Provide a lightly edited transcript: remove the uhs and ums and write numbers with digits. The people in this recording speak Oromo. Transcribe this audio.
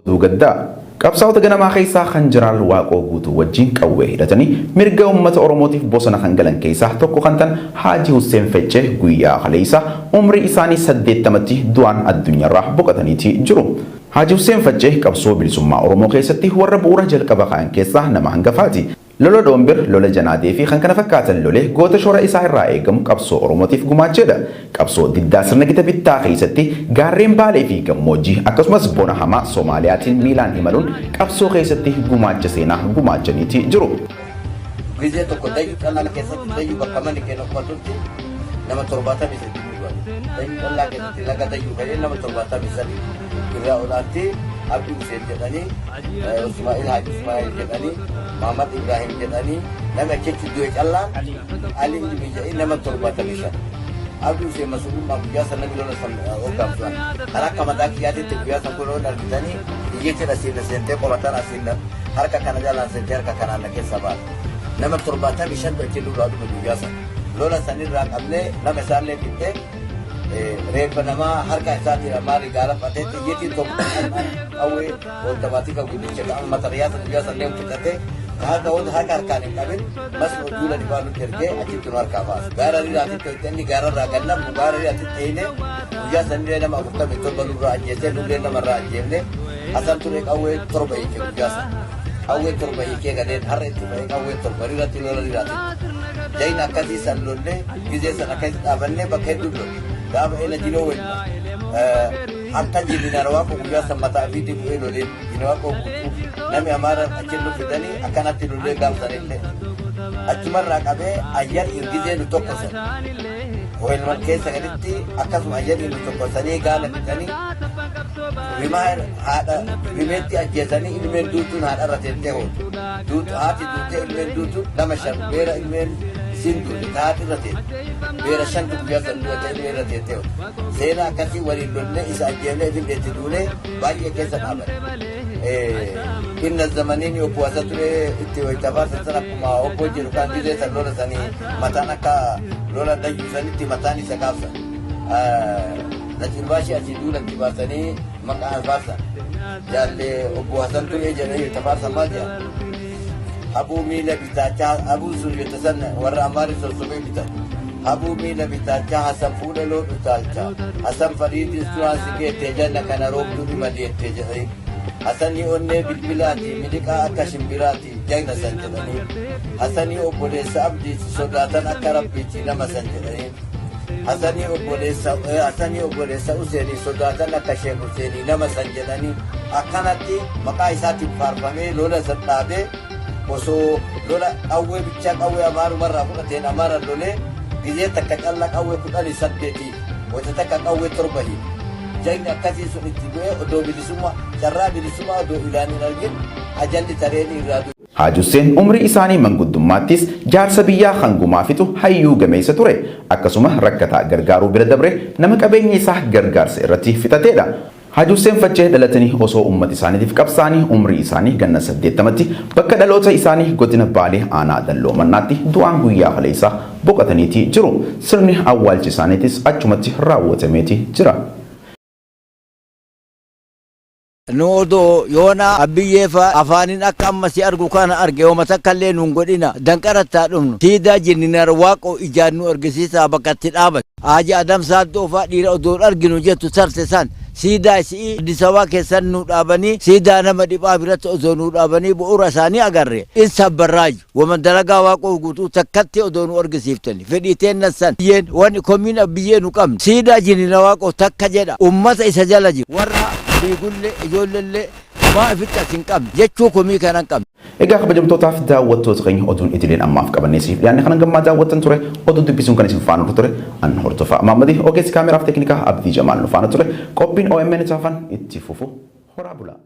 Oduu gaddaa! Qabsaa'ota ganamaa keessaa kan Jeneraal Waaqoo Guutuu wajjin qawwee hidhatanii mirga uummata Oromootiif bosona kan galan keessaa tokko kan ta'an Haaji Husseen Feccee guyyaa kaleessaa umrii isaanii 80tti du'aan addunyarraa boqataniiti jiru. Haaji Husseen Faccee qabsoo bilisummaa Oromoo keessatti warra bu'uura jalqaba kaa'an keessaa nama hangafaati. Lola Dhoombir, lola Janaadee fi kkf lolee goota shoora isaa irraa eegamu qabsoo Oromootiif gumaacheedha. Qabsoo diddaa sirna gita bittaa keessatti gaarreen Baalee fi gammoojjii akkasumas bona hamaa Somaaliyaatiin miilaan imaluun qabsoo keessatti gumaacha seenaa gumaachaniiti jiru. Gizee tokko dayyu callaa keessatti dayyu bakka manni keenya qubatutti nama 73 nu du'an. Dayyu callaa keessatti laga dayyu ka'ee nama 73 irraa olaantii Abdii Huseen jedhanii Usmaa'il Haaji Usmaa'il jedhanii Mahamad Ibrahim jedhanii namni achitti du'e callaan Ali Ilmi jedhanii nama 75. Abdii Huseen Masuudummaa guyyaa san namni lola san hoggaamsu. Kan akka mataa kiyyaatitti guyyaa san kun argitanii iyyeetiin asiin na seentee qomatan asiin harka kana jalaan seentee harka kanaan na keessa baate. Nama 75 achi nurraa dhume guyyaa san. Lola sanirraa qabnee nama isaallee fixxee reeffa namaa harka isaatiin amaarri gaala fatee xiyyiitiin tokko qawwee ooltamaatika guddicha ka amma xariyaasa guyyaa sanillee fixatee ka harka wanta harka harkaan hin qabin masnoo duula dhibaa nutti ergee achitti nu harkaa baasa. Gaara riiraatitti hojjanni gaararraa gannamu gaara riiraatitti eeyne guyyaa sanillee nama 47 nurraa ajjeesee nullee namarraa ajjeefne Hasan ture qawwee 7 hiike guyyaa san. Qawwee 7 hiikee galeen har'a itti ba'ee qawwee 7 riiratti lola riiraatitti. Jayna akkasii san lollee gizee san akkasitti dhaabannee bakka hedduu lolle. Gaafa ela jiloo welma. Harka jilinaan waaqoo guyyaa san mataa ofiitii bu'ee loleen jina waaqoo guutuu nami amaara achi nu fidanii akkanatti lollee gaaf sanillee. Achumarraa qabee ayyar gizee nu tokkosan. Hoelman keessa gaditti akkasuma ayyar nu tokkosanii gaala fixanii rimaa haadha rimeetti ajjeesanii ilmeen duutuun haadha irra teettee hootu. Duutu haati duutee ilmeen duutuun nama shan beera ilmeen isiin duute haati irra teette. Beera shantu guyyaa san du'ate ilmeen irra teettee hootu. Seenaa akkasii waliin lollee isa ajjeefnee findeetti duunee baay'ee keessa dhaaban. Inna zamaniin obbo Hasan ture itti wayitafaarsan san akkuma obbo jedhu kan gizee san lola sanii mataan akka lola dayyuu sanitti mataan isa gaafsan. Nacirbaashii asii duulatti baasanii maqaa faarsan. Jaallee obbo Hasan Turee jedhanii wayitafaarsan maal jedhan? Habuu miila bitaachaa habuu sun wayita san warra Amaarri sossobee bitan. Habuu miila bitaachaa Hasan fuula loon utaalcha. Hasan fariidis duraan si geettee janna kana roobduu dhima deettee jedhanii. Hasanii onnee bilbilaati miliqaa akka shimbiraati jagna san jedhanii. Hasanii obboleessa abdiiti sodaatan akka rabbiiti nama san jedhanii. Hasanii obboleessa Hasanii obboleessa Useenii sodaatan akka Sheek Useenii nama san jedhanii akkanatti maqaa isaatiin faarfamee lola san dhaabee osoo lola qawwee bichaa qawwee amaarumarraa fudhateen amaara lolee gizee takka calla qawwee 18 wayita takka qawwee 7 hiike. Jagni akkasii sun itti bu'ee odoo bilisummaa carraa bilisummaa odoo ilaan hin argin ajalli tareenii irraa du'e. Haaji Husseen umrii isaanii manguddummaattis jaarsa biyyaa kan gumaa fixu hayyuu gameessa ture. Akkasuma rakkataa gargaaruu bira dabree nama qabeenya isaa gargaarsa irratti fixateedha. Haaji Husseen Faccee dhalatanii osoo ummata isaaniitiif qabsaa'anii umrii isaanii ganna 80tti bakka dhaloota isaanii godina Baalee aanaa Dalloo Mannaatti du'aan guyyaa kaleessaa boqataniiti jiru. Sirni awwaalcha isaaniitis achumatti raawwatameeti jira. Nu odoo yoona abbiyyee fa afaanin akka amma si argu kana arge homa takkallee nun godhina danqaratti haa dhumnu siidaa jinninar waaqoo ijaan nu argisiisaa bakka itti dhaabate Haaji Adam Saaddoo faa dhiira odoo arginu jettu tarte san siidaa isi'ii Addis Ababaa keessan nu dhaabanii siidaa nama dhiphaa biratti odoo nu dhaabanii bu'uura isaanii agarre in sabbarraayyu waman dalagaa waaqoo guutuu takkatti odoo nu argisiiftani fedhii teenna san biyyeen wani komiin abbiyyee nu qabne siidaa jinina waaqoo takka jedha ummata isa jala jiru warra fiigulle ijoollellee homaa ifitti as hin qabne jechuu komii kana hin qabne. Egaa kabajamtootaaf daawwattoota keenya oduun idileen ammaaf qabannee isiniif dhiyaanne kan hangammaa daawwattan ture oduu dubbisuun kan isin faana ture an hordofaa Maammadii ogeessi kaameraaf teeknikaa Abdii Jamaal nu faana ture qophiin OMN taafan itti fufu horaa bulaa.